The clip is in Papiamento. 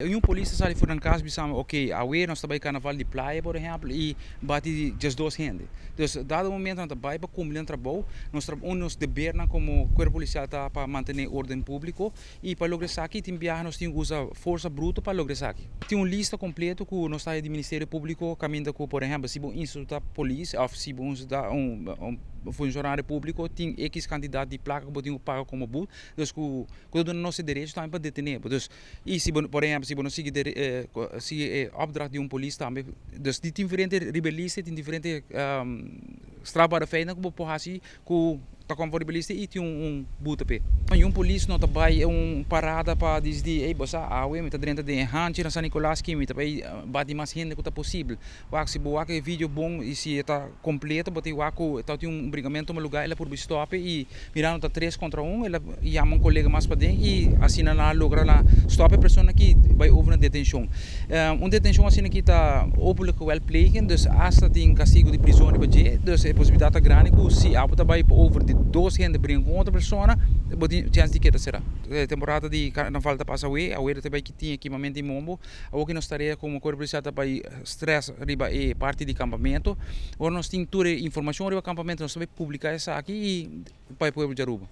Un polis sali for di cas bisa: "Ok, awe nos ta bay Carnaval di Playa, por ehempel, y bati 12 hende." Dus dado momento nos bay pa cumpli un trabou, nos deber como cuerpo policial ta pa mantene orden publico y pa logra esaki tin biaha nos tin cu usa forsa bruto pa logra esaki. Tin un lista completo cu nos ta di Ministerio Publico caminda cu, por ehempel, si bo insulta polis of si bo insulta un funcionario publico, tin X cantidad di placa cu bo tin cu paga como boete. Dus cu nos derecho tambe pa detene. Dus y si, por ehempel, si bo no sigui opdracht di un polis tambe, dus tin diferente riba lista, tin diferente strafbare feiten cu bo por haci cu ta conforme lista y tin un boete pe. Y un polis no ta bay un parada pa dici: "Hey, bo sa, awe mi ta drenta den hanchi na San Nicolas cu mi ta bay bati mas hende cu ta posibel." Wak, si bo wak e video bon y si ta completo, bo ta wak cu ta tin un bringamento na lugar, el a por stop y mirando ta 3 contra 1, el a yama un colega mas paden y asina nan a logra na stop e persona cu bay over na detencion. Un detencion asina cu ta openlijk geweld plegen, dus hasta tin castigo di prison pa dje, dus e posibilidad ta grandi cu si abo ta bay over di dos hende bringa cu otro persona, bo tin chance di keda cera. Temporada di carnaval ta pasa awe, awe tambe cu tin kimamento di bombo, awor cu nos tarea como cuerpo policial ta bay stress riba e parti di campamento. Awor nos tin tur informacion riba campamento, nos tambe publica esaki y pa pueblo di Aruba.